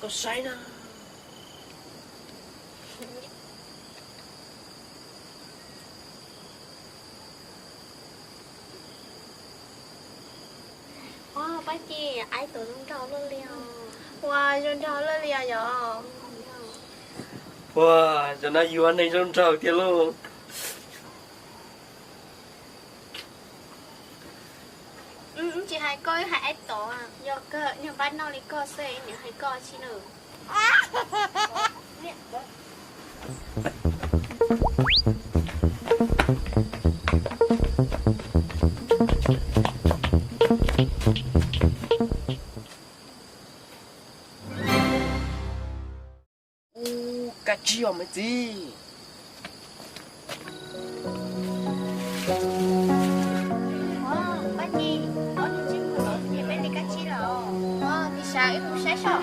Saib na. Pab Ci, aib tuaj zoo nraug luaj li os. Ua zoo nraug luaj li os yom. Ua, cov no yuav neeg zoo nraug tiag lauj. Tsis hais koj, wb hais aib tod, yog kawg niag npab noj li koj xwb, niam hais koj tsis na. Ub, kab tsib os me txiv. Pab Ci, ob tug ntsej muag no nyiam peb li kab tsib los? Tiv sav wb mus saib seb.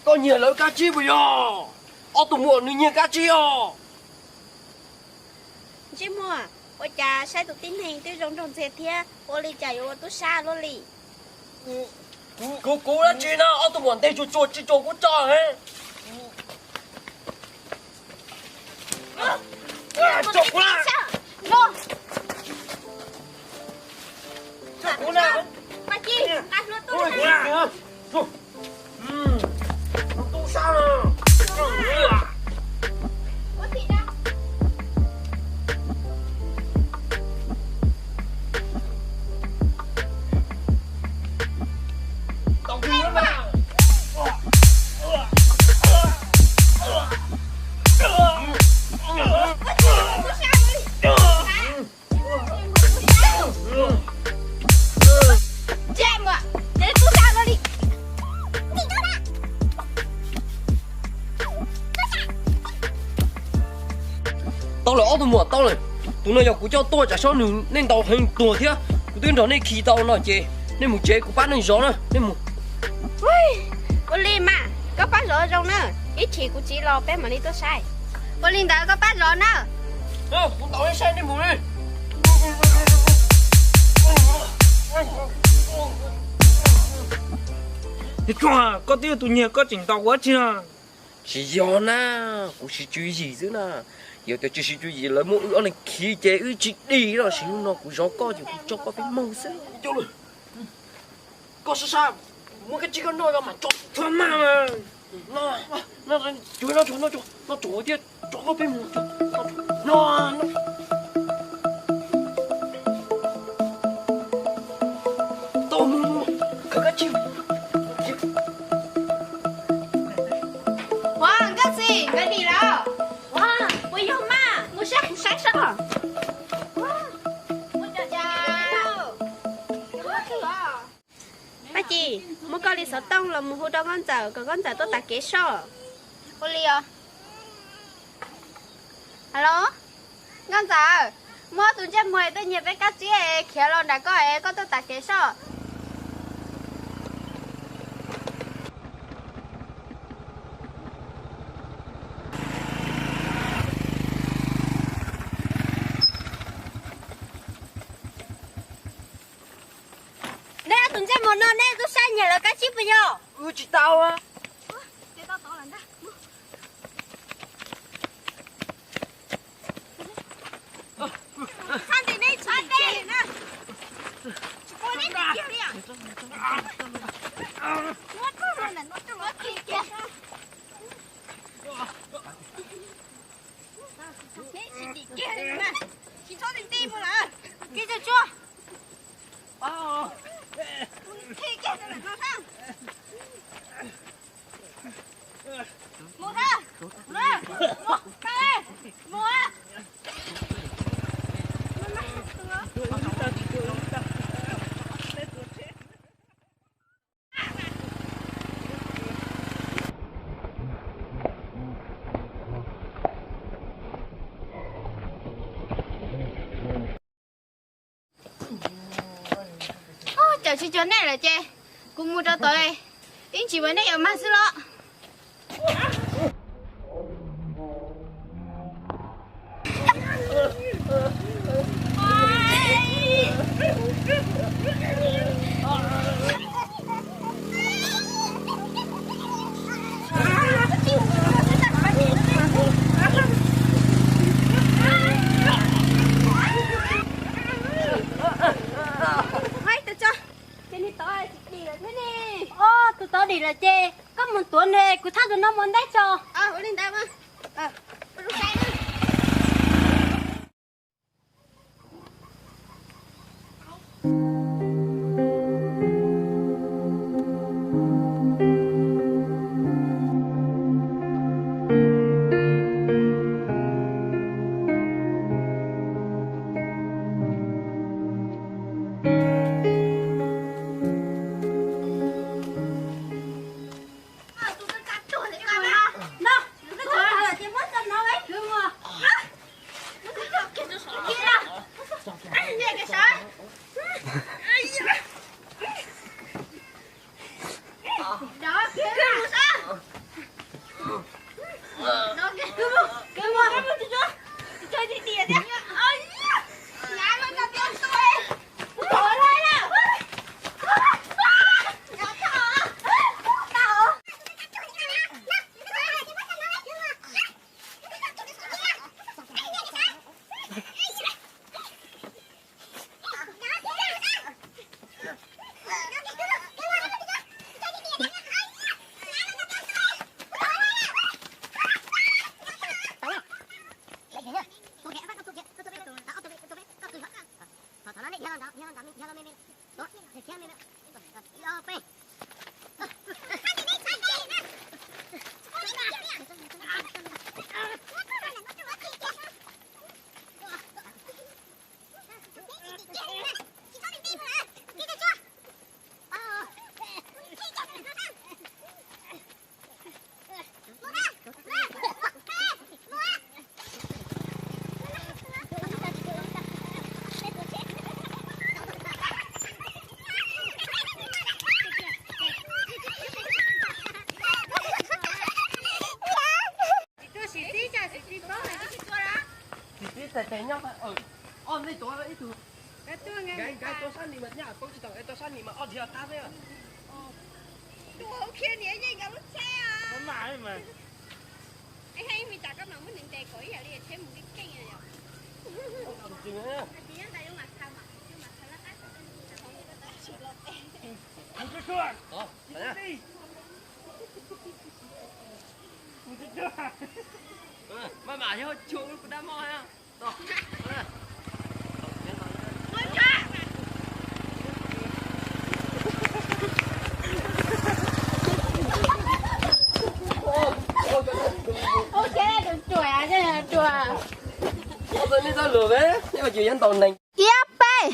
Koj nyiam lawv kab tsib puas yog? Ob tug muam nws nyiam kab tsib os. Ntsej muag, ua cas saib tus tib neeg twb zoo nraug ntxiag thiab, ua li cas yuav ua tub sab luaj li? Kuv, kuv dab tsi na, ob tug muam nteg tsuag tsuag tsis tsuag kuv tso heev. Tso kuv na. Tso kuv na. Kuv na. Tub sab na. Tau lawm ob tug muam, tau lawm. Tus no yog kuv coj tuaj tsam sob nws nej ntaus heev tuag thiab. Kuv twb nrog nej khi tau no ces nej mus tsev, kuv pab nej zov na, nej mus. Ua li mas koj pab zov zoo na, ib chim kuv txiv los peb mam li tuaj saib. Ua li ntawd koj pab zov na. Kuv ntaus nej saib, nej mus li. Koj twb yog tus nyiag koj tseem ntaus kuv dab tsi no? Tsis yog na, kuv siv tswv yim xwb na. Yog tias tsis siv tswv yim lawv muab wb ob leeg khi ces wb tsis dim los sis hnub no kuv zov koj ces kuv tso koj peb moog xwb. Koj sab sab, muab kab tsib koj noj mas tso thua maj mas. Noj, noj, noj tsuag thiab tso koj peb moog. Noj, noj. Tau mus, khaws kab tsib. Ua, Nkauj Txi, nkawd dim lawm. Ua, puas yog mas? Mus saib kuv saib seb. Paj Ci, muab koj li xov tooj los mus hu rau Nkauj Ntxawm kom Nkauj Ntxawm tuaj tav kev soj. Ua li os. Halo, Nkauj Ntxawm, muaj tus ntsej muag twb nyiag peb kab tsib es khiav los nram koj es koj tuaj tav kev soj. Neb ob tus ntsej muag no neb twb saib nyiag lawv kab tsib puas yog? Wb tsis tau. Tsis txhob ti ti mus lawm. Kev tsuag tsuag. Mus, mus, mus, mus. Cawm tsis cuag nej lawm ces kuv mus rau tod, ib ntsis mas nej yuav mag xwb los. Kuv thauj tus no mus ntej tso. Tsis txib txais tes nyob, ob nej tuav ib tug. Nkawd tuav sab ni mas nyaj, tuav ib tug, nkawd tuav sab ni mas ob dhia qab xwb. Maj mam yog tsuag ua kuv dab mog. Ib peb.